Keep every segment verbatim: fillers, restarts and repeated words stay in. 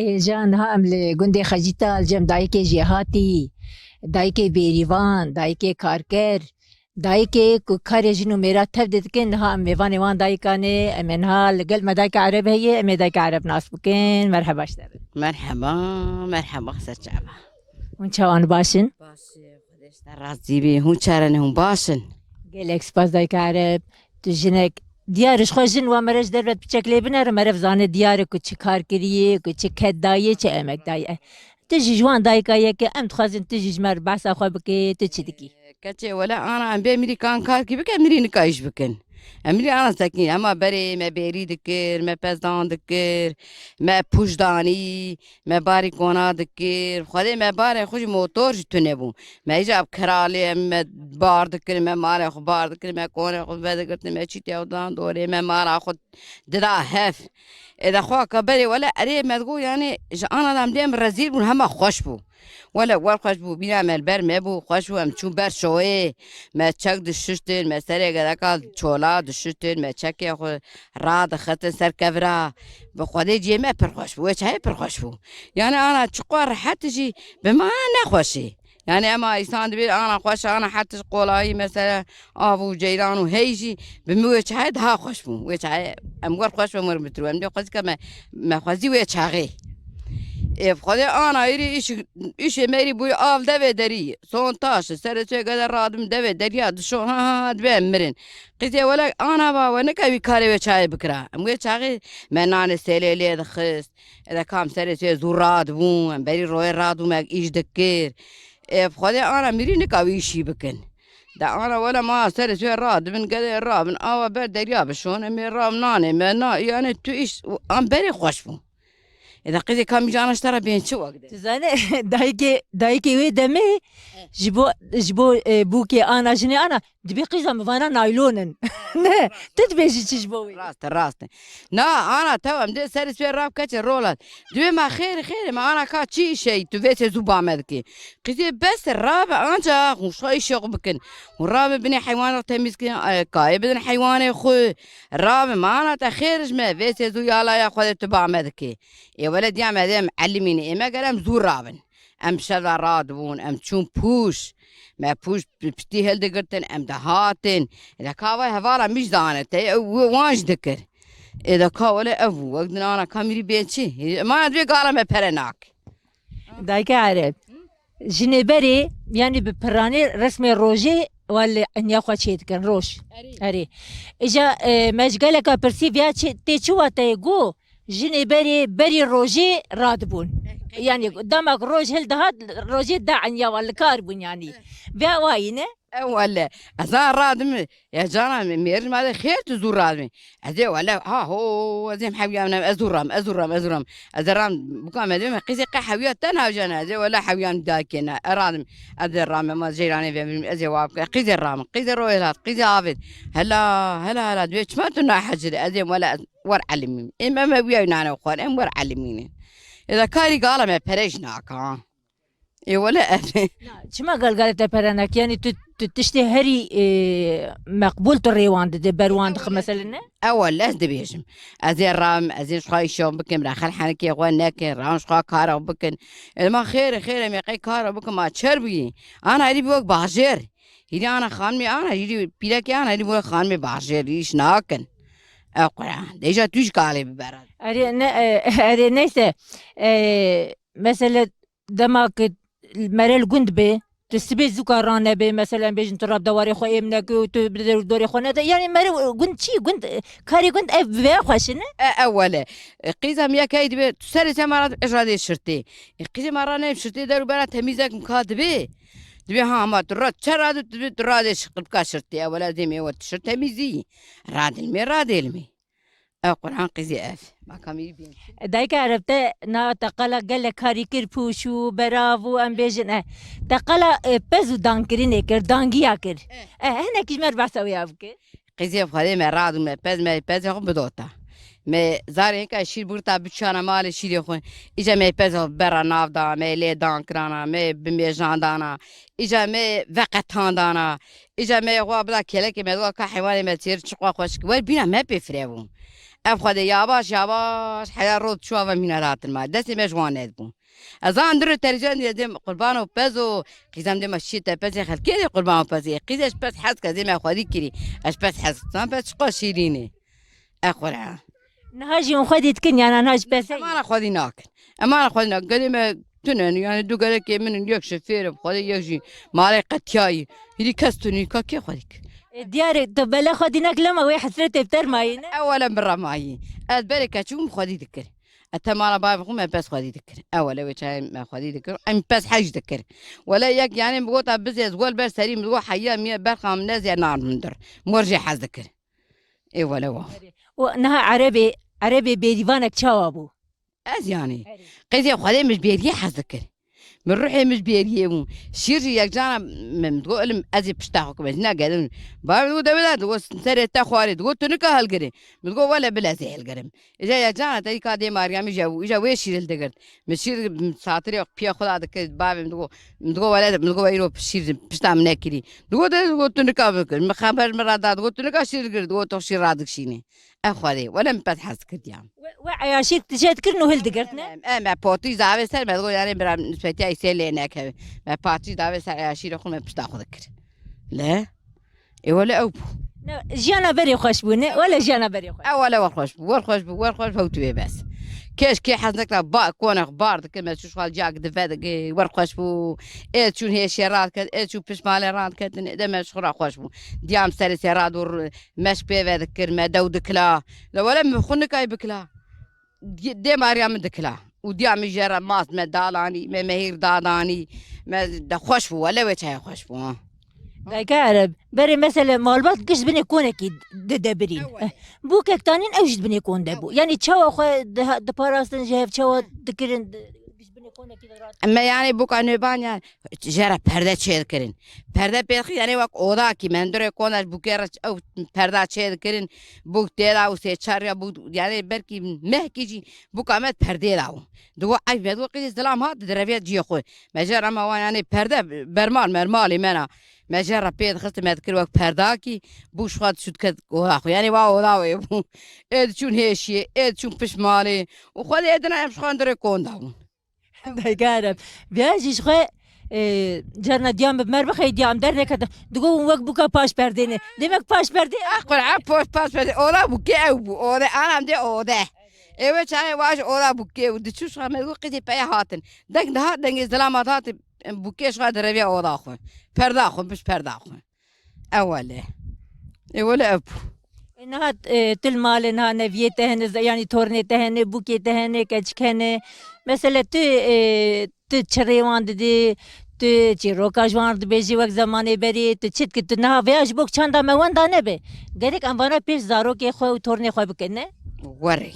Ê, ji niha em li gundê Xecîta li cem dayikê jêhatî, dayikê bêrîvan, dayikê karker, dayikê ku karê jin û mêra tev didikin, niha em mêvanê wan dayikan ê. Em ê niha li gel me dayika Ereb heye, em ê dayika Ereb nas bikin. Merheba ji te re. Merheba, merheba, ser çava. Hûn çawan baş in? Baş e, Xwedê ji te razî bî. Hûn çare ne, hûn baş in? Gelek spas dayika Ereb. Tu jinek diyar ji xwe jin wa mere ji derve piçek lê binere, mere zane diyar e ku çi kar kiriye, ku çi ked daye, çi emek daye. Tu jî ji wan dayika yek e, em dixwazin tu jî ji me re behsa xwe bikê, tu çi dikî? Keçê wele ana em bê mirî kan kar kî bike, mirî nika îş bikin. Em mirî ana sekîn, ema berê me bêrî dikir, me pezdan dikir, me pûş danî, me barî kona dikir. Xwedê me barê xwe jî motor jî tune bû. Me îca bi keralê em me bar dikir, me malê xwe bar dikir, me konê xwe vedigirtin, me çîtê xwe dan dorê, me mala xwe dida hev. Ê de xwe ke berê wele erê me digot, yanî ji ana de em dê em rezîl bûn, hema xweş bû. Wele wer xweş bû, bîna me li ber me bû, xweş bû, em çûn ber şoyê, me çek dişiştin, me serê gereka çola dişiştin, me çekê xwe radixistin ser kevira. Bi Xwedê cihê me pir xweş bû, wê çayê pir xweş bû. Yanî ana çiqas rehet jî bi me nexweşî. Yanî ema îsan dibê ana xweş, ana het ji qolayî, mesela av û ceyran û hey jî bi min wê çayê daha xweş bû. Wê çayê em wer xweş bû, em wer bitir. Em dê xwezî ke me, me xwezî wê çaxê. Ê, bi Xwedê ana êrî îş, îşê me êrî bûyî av devê derî. Son taş, serê çê gede radim devê derya dişon, ha, ha, ha, dibê em mirin. Qîzê wele ana ba we neke wî karê wê çayê bikira. Em wê çaxê me nanê sêlê lê dixist. Ê de kam serê çê zû radibûn, em berî royê radibûn, me îş dikir. Ê, bi Xwedê ana mirî nika wî îşî bikin. De ana wele ma serê çê radibin, gedê rabin, awa ber derya bişon, em ê rabin nanê me, na, yanî tu îş, an berê xweş bû. Ê de qîzê kam îca ana ji te re bên çi wek de? Tu zanî, dayikê, dayikê wê demê ji bo, ji bo, e, bûkê ana, jinê ana, dibê qîza min vana naylon in. Ne, tu dibêjî çi ji bo wê? Rast e, rast e. Na, ana tew em dê serê sibê rav keçê rolat. Dibê me xêr, xêr, me ana ka çi îşeyî, tu vê sê zû ba me dikê. Qîzê bes e, rabe anca hûn şa îşê xwe bikin. Hûn rabe binê heywanê xwe temîz kin, e, kayê bidin heywanê xwe. Rabe me ana te xêr ji me, vê sê zû yalaya xwe de tu ba me dikê. Ê wele diya me dê em elimîne, ê me ger em zû rabin. Em şeva radibûn, em çûn pûş. Me pûş bi piştî hildigirtin, em dihatin. Ê de ka vay hevala min jî dane, te ew wan jî dikir. Ê de ka wele ev bû, wek din ana ka mirî bên çi? Ê, ma divê gala me pere nak. Dayke Ereb, jinê berê, yanî bi piranê resmê rojê wa li enya xwe çê dikin, roj. Erê. Erê. Îja, e, me ji geleka pirsî viya çi, tê çi wateyê got? Jinê berê berî rojê radibûn. Eh, qey- Yanî dema ku roj hildihat, rojê da enya wan li kar bûn yanî. Eh. Vê wayî ne? E wele, ez a radim, ya cana me, mêrij ma de xêr tu zû radimî. Ez ê wele, ha ho, ez êm hewya min, ez zû ram, ez zû ram, ez zû ram. Ez ê ram, buka me dê me, qîzê qe hewya te navcana, ez ê wele hewya min dakê ne, e radim. Ez ê ram, ma ceyranê ve, ez ê wap ke, qîzê ram, qîzê royê hat, qîzê avêt. Hela, hela, hela, dibê çima tu nahecirî, ez ê wele, ez wer elimîm. Ê me me wîya nane xwar, em wer elimînin. Ê de karî gala me pere jî naka. Ê wele ev. Na, çima galgale te pere nake? Yanî tu, tu tiştê herî, e, meqbûl tu rê wan dide, ber wan dixe mesele ne? Ew wele ez dibêjim. Ez ê ram, ez ê ji xwe îşan bikim, rexel henikê xwe nekin, ram ji xwe kara bikin. Ê ma xêr, xêr em ê qey kara bikin, ma çer bûyî. Ana herî bi wek bajêr. Hîrî ana xanimê ana, hîrî pîrekê ana, hîrî wek xanimê bajêr, îş nakin. Ew Quran. Deja tu ji kalê bibera. Erê ne, e, erê neyse. E, mesele dema ki mere li gund bê, tu sibê zûka ranebê, mesela em bêjin tu rab dewarê xwe êm neke û tu bi der û dorê xwe nede. Yanî mere gund çi? Gund, karê gund ev vê xweş e ne? E, ew wele. E, qîza min yek hey dibe, tu serê çema ra ez radê şirtê. E, qîzê ma raneyim şirtê der û bera temîzek min ka dibe. Dibe ha, ama tu ra, çe radê, tu, tu radê şirtê, ew wele dê me wet şir temîzî. Radil me, radil me. Ew Quran qîzê ev. Baka mirî bîn. Dayika Ereb te na te qala gelek karî kir, pûş û berav û em bêjin, e, te qala, e, pez û dankirinê kir, dangiya kir. Eh. E, hinek ji me re behsa wê ya bike. Qîzê xwedê me radû me pez, me pezê xwe bidota. Me zarê hinka şîr bûrta biçana malê şîrê xwe. Îca me pezê xwe bera nav da, me lê dan kirana, me bi mêjan dana. Îca me veqetan dana. Îca me xwe bila kelekê me diwa ka heywanê me têr çiqwa xweşik. Wer bîna me pê firevû. Ev Xwedê yavaş yavaş heya rot çû ava mîna hatin ma. Destê me ji wan nedibû. Ez an dir û terîcan diye dêm qurban û pez û qîzem dê me şî te pezê xelkê dê qurban û pezê. Qîzê ji pez hez ke dê me xwedî kirî. Ez pez hez zan pez çiqa şîrînê. E xwere. Niha jî hûn xwedî dikin yana niha ji pezê. Emana xwedî nakin. Emana xwedî nakin. Gedê me tune ne. Yani du gerekê min in, yek şofêr im, xwedî yek jî malê qetiyayî. Hîrî kes tune ka kê xwedî kir. E, diyarê, tu bele xwedî nek lema wê hesretê bi ter mayî ne? Ew wele min remayî. Ez berê keçik bûm xwedî dikir. E, te mala bavê xwe me pez xwedî dikir. Ew wele wê çayê me xwedî dikir. Em pez hej dikir. Wele yek yanê min gota bizê ez wel ber serî min go heya miye berxa min nezê nar min dir. Mor jê hez dikir. Ê wele wa. Û niha erebê, erebê bêrîvanek çawa bû? Ez yanî. Erê. Qêzê Xwedê min ji bêriyê hez dikir. Min ruhê min ji bêriyê bû. Şîr jî yekcana min, min digot, "Ilim, ez ê pişta xwe kim, ez negerim." Bavê min digot, "Dewê de," digot, "serê te xwarê." Digot, "Tu nika hilgirê." Min digot, "Wele bile ez ê hilgirim." Îja yekcana te îka dê Meryemî je bû. Îja wê şîr hildigirt. Min şîr, min satirê piya xwe da dikir. Bavê min digot, min digot, "Wele," min digot, "Îro şîr pişta min nekirî." Digot, "De," digot, "Tu nika bikir." Min xeber min ra da, digot, "Tu nika şîr hilgir." Digot, "Tu şîr radikişînî." E Xwedê, wele min pet hez kir diyan. We, we eyaşî tu jê dikirin û hildigirtine? Em, em, me potî davê ser me digot, yani bira nisbetiya îsê lê nekeve. Me patî davê ser eyaşî re xwe me pişta xwe dikir. Le? E wele ew bû. Ne, jiyana berê xweş bû, ne? Wele jiyana berê xweş. E wele wer xweş bû, wer xweş bû, wer xweş bû, tu bes. Keşkê hez nekira ba, konex bar dikir, me çû xal cak dive dikir, wer xweş bû. Ê çûn hêşê radiket, ê çûn pişmalê radiketin, ê de me ji xwe ra xweş bû. Diyam serê sê rad û Meş pê ve dikir, me dew dikila. Le wele min xwe nikay bikila. Di-, dê mariya min dikila. Û diya min jê re mast me dalanî, me mehîr dadanî. Me de xweş bû, wele wê çaya xweş bû, ha. Dayka Ereb, berê mesele malbat giş binê konekî dide birîn. Ew wele. Bûkek tanîn ew jî di binê kon de bû. Ew wele. Yani çawa xwe diha-, diparastin ji hev çawa dikirin, di-, giş binê konekî de rat. Me yani bûka nêban ya. Jê re perde çêdikirin. Perde pê dixî, yani wek odakî, me hundirê kona ji bûkê re ew perda çêdikirin, bûk tê de û sê çar ya bûk, yani belkî mehkî jî bûka me perdê de bû. Digo eyb me, digo qîzê zilam hat, direviya ciyê xwe. Me jê re ma wan, yani perde bermal mermalê me na. Me jê re pê dixistin, me dikir wek perdakî, bûk ji xwe diçû diket oda xwe. Yani wa oda wê bû. Ê diçûn hêşiyê, ê diçûn pişt malê. Û xwe dê dina em ji xwe hundirê kon de bûn. Dayka Ereb. Viya jî ji xwe, e, carna diyam bi mer bixey diyam dernekete. Digo hûn wek bûka paş perdê ne. Demek paş perdê. Ah, Qur'an paş, paş perdê. Oda bûkê ew bû. Ode, anam de ode. Ê wê çayê wa ji oda bûkê û diçû şixwe me digo qîzê peye hatin. Deng dihat, dengê zilamat hatin. Bûkê şixwe direviya oda xwe. Perda xwe, piş perda xwe. Ewele. Ewele ev bû. E, niha, e, tu li malê niha neviyê te hene, ze-, yanî tornê te hene, bûkê te hene, keçik hene. Mesele tu, e, tu çirê wan didî, tu çîroka ji wan dibêjî wek zemanê berê, tu çi dikî, tu niha vêya ji bo çanda me wenda nebe. Gerek em vana pêş zarokê xwe û tornê xwe bikin, ne? Werê.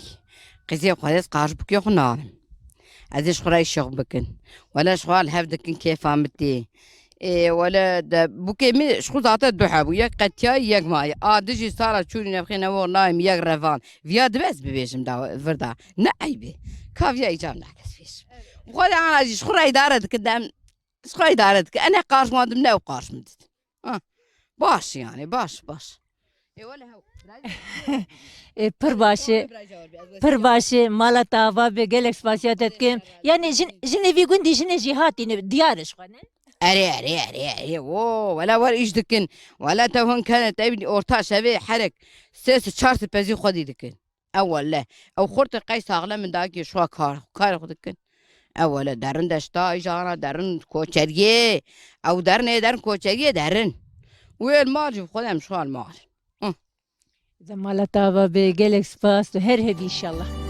Qizê xwe ez qar ji bûkê xwe narim. Ez ê ji xwe re şox bikin. Wele ji xwe li hev dikin kêfa min tê. Ê, wele de bûkê min ji xwe zaten du hebû. Yek qetiyayî, yek mayî. A dijî sara çûnî nefxê newo nayê min yek revan. Viya dibe ez bibêjim da vir da. Ne eyb e. Ka viya îcab nake ez bêjim. Xwe de ana jî ji xwe re îdare dikin de em ji xwe re îdare dikin. Ene qarş wan dim ne ew qarş min didin. Ha. Baş yani, baş, baş. E, wele hew. E, pir baş e. Pir baş e. Mala te ava be, gelek spasiya te dikim. Yani jin, jinê vî gundî jinê jî hatîne, diyar e ji xwe ne? Erê, erê, erê, erê. Wo, wele wer îş dikin. Wele te hûn kene, te orta şevê herek. Sê, sê, çar sê pezî xwedî dikin. Ewele. Ew xurtê qey saxlem in dagê şuwa kar, karê xwe dikin. Ewele derin deşta, îja ana derin koçeriyê. Ew derinê derin koçeriyê derin. Wê mal jî xwe dem şuwa mal. Hı. Zemala tava be, gelek spas û her hebî inşallah.